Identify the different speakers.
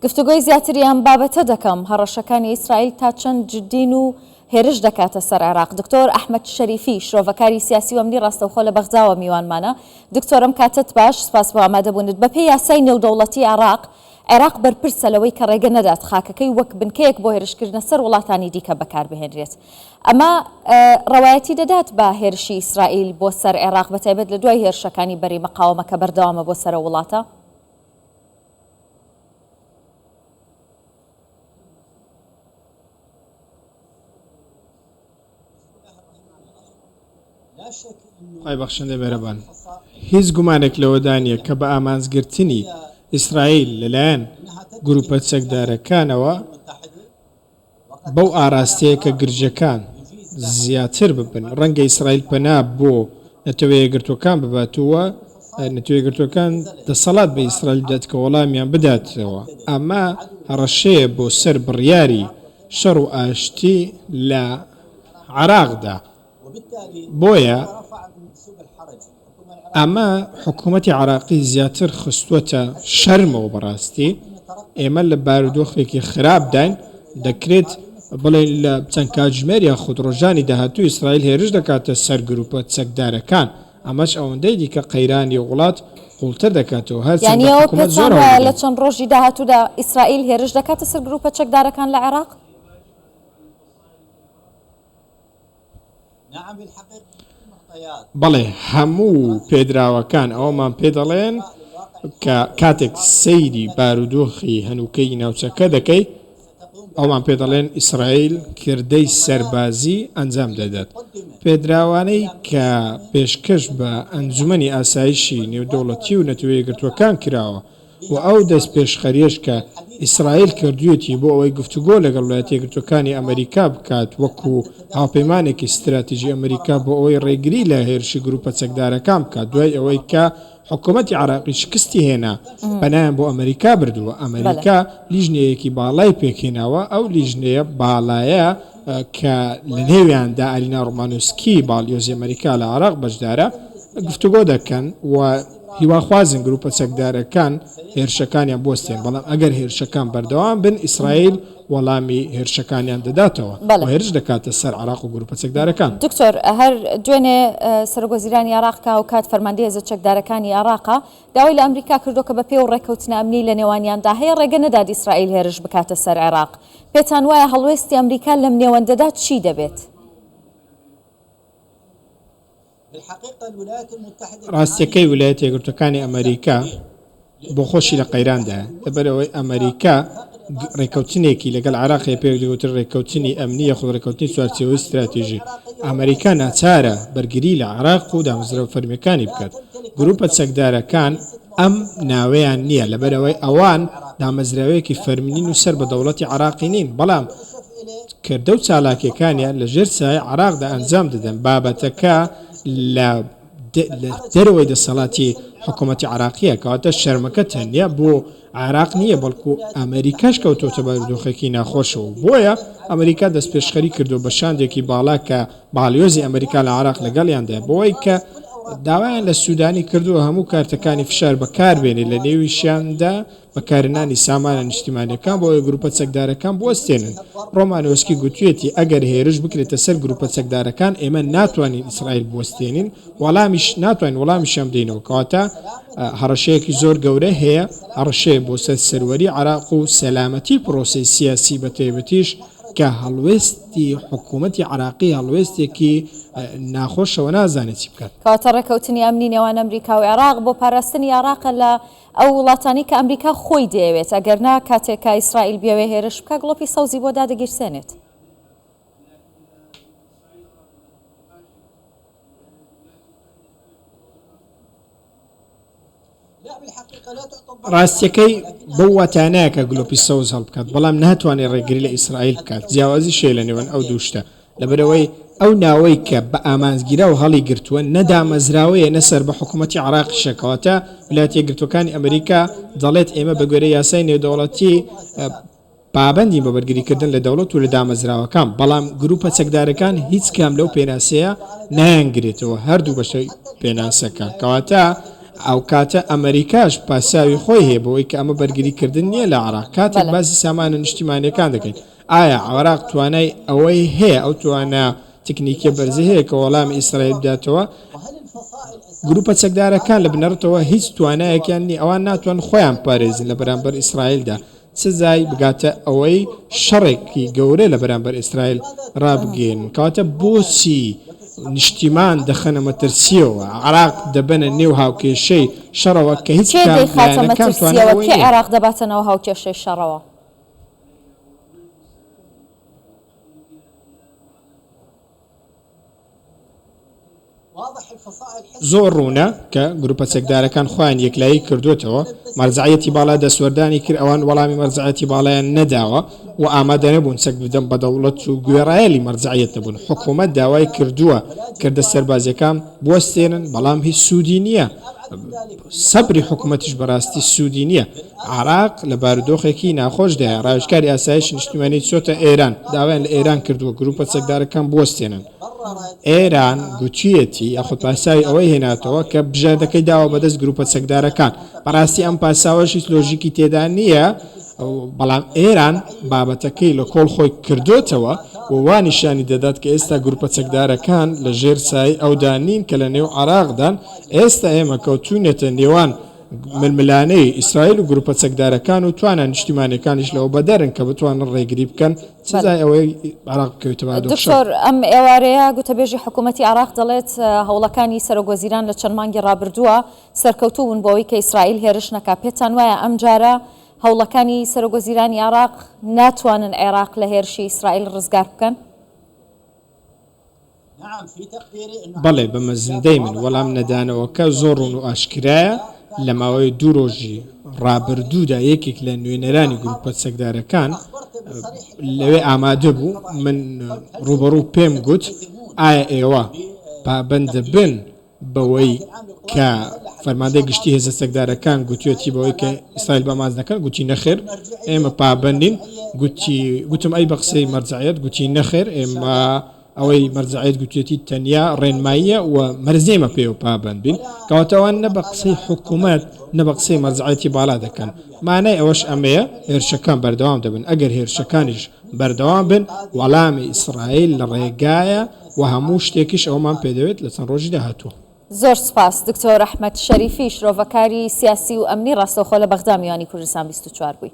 Speaker 1: گفتوگۆی زیاتری ئەم بابەتە دەکەم، هەڕەشەکانی ئیسرائیل تا چەند جدین و هێرش دەکاتە سەر عێراق؟ دکتۆر ئەحمەد شەریفی، شرۆڤەکاری سیاسی و ئەمنی ڕاستەوخۆ لە بەغداوە میوانمانە. دکتۆر ئەم کاتەت باش، سپاس بۆ ئامادەبوونت. بەپێی یاسای نێودەوڵەتی عێراق، عێراق بەرپرسە لەوەی کە ڕێگە نەدات خاکەکەی وەک بنکەیەک بۆ هێرشکردنە سەر وڵاتانی دیکە بەکاربهێنرێت. ئەمە ڕەوایەتی دەدات بە هێرشی ئیسرائیل بۆ سەر عێراق، بەتایبەت لە دوای هێرشەکانی بەرەی مقاوەمە کە بەردەوامە بۆ سەر ئەو وڵاتە؟
Speaker 2: خوای بەخشندە مێرەبان هیچ گومانێک لەوەدا نییە کە بە ئامانجگرتنی ئیسرائیل لەلایەن گروپە چەکدارەکانەوە بەو ئاراستەیە کە گرژیەکان زیاتر ببن، ڕەنگە ئیسرائیل پەنا بۆ نەتەوە یەکگرتووەکان ببات و نەتەوە یەکگرتووەکان دەسەڵات بە ئیسرائیل بدات کە وەڵامیان بداتەوە. ئەمە هەڕەشەیە بۆ سەر بڕیاری شەڕ و ئاشتی لە عێراقدا. بۆیە ئەمە حکوومەتی عێراقی زیاتر خستووەتە شەرمەوە بەڕاستی ئێمە لە بارودۆخێکی خراپداین دەکرێت بڵێن لە چەند کاتژمێر یاخود ڕۆژانی داهاتوو ئیسرائیل هێرش دەکاتە سەر گروپە چەکدارەکان ئەمەش ئەوەندەی دیکە قەیرانی وڵات قوڵتر دەکاتەوە
Speaker 1: هەرچەندە یانی ئەوە حکوومەت پێتان زۆر هەوڵ وایە لە دەدات. چەند ڕۆژی داهاتوودا ئیسرائیل هێرش دەکاتە سەر گروپە چەکدارەکان لە عێراق؟
Speaker 2: بەڵێ هەموو پێدراوەکان ئەوەمان پێ دەڵێن کە کاتێک سەیری بارودۆخی هەنووکەی ناوچەکە دەکەی ئەومان پێ دەڵێن ئیسرائیل کردەی سەربازی ئەنجام دەدات. پێدراوانەی کە پێشکەش بە ئەنجومەنی ئاسایشی نێودەوڵەتی و نەتەوە یەکگرتووەکان کراوە و ئەو دەستپێشخەرییەش کە ئیسرائیل کردوویەتی بۆ ئەوەی گفتوگۆ لەگەڵ ویلایەتە یەکگرتووەکانی ئەمەریکا بکات وەکو هاوپەیمانێکی ستراتیژی ئەمەریکا بۆ ئەوەی ڕێگری لە هێرشی گروپە چەکدارەکان بکات دوای ئەوەی کە حکومەتی عێراقی شکستی هێنا پەنایان بۆ ئەمەریکا بردووە ئەمەریکا لیژنەیەکی باڵای پێکهێناوە ئەو لیژنەیە باڵایە کە لە نێویاندا ئالینا ڕۆمانۆسکی باڵیۆزی ئەمەریکا لە عێراق بەشدارە گفتوگۆ دەکەن و هیواخوازن گروپە چەکدارەکان هێرشەکانیان بوەستێن، بەڵام ئەگەر هێرشەکان بەردەوام بن، ئیسرائیل وەڵامی هێرشەکانیان دەداتەوە و هێرش دەکاتە سەر عێراق و گروپە چەکدارەکان.
Speaker 1: دکتۆر، هەر دوێنێ سەرۆکوەزیرانی عێراق کە هاوکات فەرماندەی هێزە چەکدارەکانی عێراقە، داوای لە ئەمریکا کردووە کە بەپێی ئەو ڕێککەوتنە ئەمنیەی لە نێوانیاندا هەیە، ڕێگە نەدات ئیسرائیل هێرش بکاتە سەر عێراق. پێتان وایە هەڵوێستی ئەمریکا لەم نێوەندەدا چی دەبێت؟
Speaker 2: ڕاستیەکەی ویلایەتە یەکگرتووەکانی ئەمەریکا بۆ خۆشی لە قەیراندایە، لەبەرئەوەی ئەمەریکا ڕێککەوتنێکی لەگەڵ عێراق هەیە پێی دەگوترێت ڕێککەوتنی ئەمنی یاخود ڕێککەوتنی چوارچێوەی ستراتیژی، ئەمەریکا ناچارە بەرگری لە عێراق و دامەزراوە فەرمییەکانی بکات، گروپە چەکدارەکان ئەم ناوەیان نییە لەبەرئەوەی ئەوان دامەزراوەیەکی فەرمی نین و سەر بە دەوڵەتی عێراقی نین، بەڵام کردە و چالاکیەکانیان لە ژێر سایەی عێراقدا ئەنجام دەدەن، بابەتەکە لە دەرەوەی دەسەڵاتی حکوومەتی عێراقییە، کەواتە شەرمەکە تەنیا بۆ عێراق نییە، بەڵکو ئەمەریکاش کەوتۆتە بارودۆخێکی ناخۆشەوە، بۆیە ئەمەریکا دەستپێشخەری کردووە بە شاندێکی باڵا کە باڵیۆزی ئەمەریکا لە عێراق لەگەڵیاندایە، بۆوەی کە داوایان لە سوودانی کردووە هەموو کارتەکانی فشار بەکاربێنێت، لە نێویشیاندا بەکارهێنانی سامانە نیشتیمانییەکان بۆ ئەوەی گروپە چەکدارەکان بوەستێنن. ڕۆمانۆسکی گوتویەتی ئەگەر هێرش بکرێتە سەر گروپە چەکدارەکان ئێمە ناتوانین ئیسرائیل بوەستێنین، وەڵامیش ناتوانین وەڵامیشیان بدەینەوە. کەواتە هەڕەشەیەکی زۆر گەورە هەیە، هەڕەشەیە بۆ سەر سەروەری عێراق و سەلامەتی پرۆسەی سیاسی بەتایبەتیش کە هەڵوێستی حکوومەتی عێراقی هەڵوێستێکی ناخۆشەوە نازانێت چی بکات.
Speaker 1: کەواتە ڕێککەوتنی ئەمنی نێوان ئەمریکا و عێراق بۆ پاراستنی عێراقە لە ئەو وڵاتانەی کە ئەمریکا خۆی دەیەوێت، ئەگەرنا کاتێک کە ئیسرائیل بیەوێ هێرش بکا گڵۆپی سەوزی بۆ دادەگیرسێنێت.
Speaker 2: ڕاستیەکەی بەو واتایە نایە کە گلۆپی سەوز هەڵبکات، بەڵام ناتوانێت ڕێگری لە ئیسرائیل بکات، جیاوازیش هەیە لە نێوان ئەو دوو شتە. لەبەرئەوەی ئەو ناوەی کە بە ئامانجگیراو هەڵیگرتووە نە دامەزراوەیە نە سەر بە حکوومەتی عێراقیشە، کەواتە ویلایەتە یەکگرتووەکانی ئەمریکا دەڵێت ئێمە بە گوێرەی یاسای نێودەوڵەتی پابەندین بە بەرگریکردن لە دەوڵەت و لە دامەزراوەکان، بەڵام گرووپە چەکدارەکان هیچ کام لەو پێناسەیە نایانگرێتەوە هەردوو بەشەی پێناسەکە، کەواتە. ئەوکاتە ئەمەریکاش پاساوی خۆی هەیە بەوەی کە ئەمە بەرگریکردن نییە لە عێراق. کاتێک باسی سامانە نیشتیمانییەکان دەکەین، ئایا عێراق توانای ئەوەی هەیە، ئەو توانا تەکنیکییە بەرزەی هەیە کە وەڵامی ئیسرائیل بداتەوە؟ گروپە چەکدارەکان لە بنەڕەتەوە هیچ توانایەکیان نییە، ئەوان ناتوانن خۆیان بپارێزن لە بەرامبەر ئیسرائیلدا. سزای بگاتە ئەوەی شەڕێکی گەورە لە بەرامبەر ئیسرائیل ڕابگەیەنن. کەواتە بۆچی نیشتیمان دەخەنە مەترسییەوە، عێراق دەبەنە نێو هاوکێشەی شەڕەوە کە هیچ
Speaker 1: کێ
Speaker 2: کام
Speaker 1: دەیخاتە
Speaker 2: لایەنەکان توانای
Speaker 1: مەترسییەوە؟
Speaker 2: ئەوەی
Speaker 1: کێ
Speaker 2: نییە.
Speaker 1: عێراق دەباتە ناو هاوکێشەی شەڕەوە؟
Speaker 2: زۆر ڕوونە کە گروپە چەکدارەکان خۆیان یەکلایی کردووەتەوە، مەرجەعیەتی باڵا دەستوەردانی کرد، ئەوان وەڵامی مەرجەعیەتی باڵایان نەداوە و ئامادەنەبوون چەک بدەن بە دەوڵەت و گوێڕایەلی مەرجەعیەت نەبوون، حکومەت داوای کردووە کردە سەربازیەکان بوەستێنن، بەڵام هیچ سوودی نییە، سەبری حکومەتیش بەڕاستی سوودی نییە، عێراق لە بارودۆخێکی ناخۆشدایە، ڕاوێژکاری ئاسایشی نیشتیمانی چۆتە ئێران، داوایان لە ئێران کردووە گروپە چەکدارەکان بوەستێنن. ئێران گوتویەتی یاخود پاساوی ئەوەی هێناتەوە کە بژاردەکەی داوە بەدەست گروپە چەکدارەکان. بەڕاستی ئەم پاساوەش هیچ لۆژیکی تێدا نییە، بەڵام ئێران بابەتەکەی لە کۆڵ خۆی کردۆتەوە و وا نیشانی دەدات کە ئێستا گروپە چەکدارەکان لە ژێر سایەی ئەودا نین کە لە نێو عێراقدان. ئێستا ئێمە کەوتوینەتە نێوان ململانێی ئیسرائیل و گروپە چەکدارەکان و توانا نیشتیمانیەکانیش لەوە بەدەرن کە بتوانن ڕێگری بکەن سزای ئەوەی عێراق بکەوێتە بارودۆخ شەڕ.
Speaker 1: دکتۆر، ئەم ئێوارەیە گوتەبێژی حکوومەتی عێراق دەڵێت، هەوڵەکانی سەرۆکوەزیران لە چەند مانگی ڕابردووە سەرکەوتوو بوون بۆ ئەوەی کە ئیسرائیل هێرش نەکا، پێتان وایە ئەمجارە هەوڵەکانی سەرۆکوەزیرانی عێراق ناتوانن عێراق لە هێرشی ئیسرائیل ڕزگار بکەن؟
Speaker 2: بەڵێ بە مەزندەی من وەڵام نەدانەوەکە زۆر ڕوون و ئاشکرایە، لە ماوەی دوو ڕۆژی ڕابردوودا یەکێک لە نوێنەرانی گروپە چەکدارەکان لەوێ ئامادە بوو، من ڕووبەڕوو پێم گوت ئایا ئێوە پابەند دەبن بەوەی کە فەرماندەی گشتی هێزە چەکدارەکان گوتوێتی بەوەی کە ئیسرائیل بە ئامانج نەکەن، گوتی نەخێر ئێمە پابەند نین، گوتی گوتم ئەی بە قسەی مەرجەعیەت، گوتی نەخێر ئێمە ئەوەی مەرجەعیەت گوتوێتی تەنیا ڕێنماییە و مەرج نییە ئێمە پێیەوە پابەند بین، کەواتە ئەوان نە بە قسەی حکوومەت نە بە قسەی مەرجەعیەتی باڵا دەکەن، مانای ئەوەش ئەمەیە هێرشەکان بەردەوام دەبن، ئەگەر هێرشەکانیش بەردەوام بن وەڵامی ئیسرائیل لە ڕێگایە و هەموو شتێکیش ئەوەمان پێدەوێت لە چەند ڕۆژی داهاتوو.
Speaker 1: زۆر سوپاس دکتۆر ئەحمەد شەریفی شرۆڤەکاری سیاسی و ئەمنی ڕاستەوخۆ لە بەغدا میوانی کوردستان 24 بووی.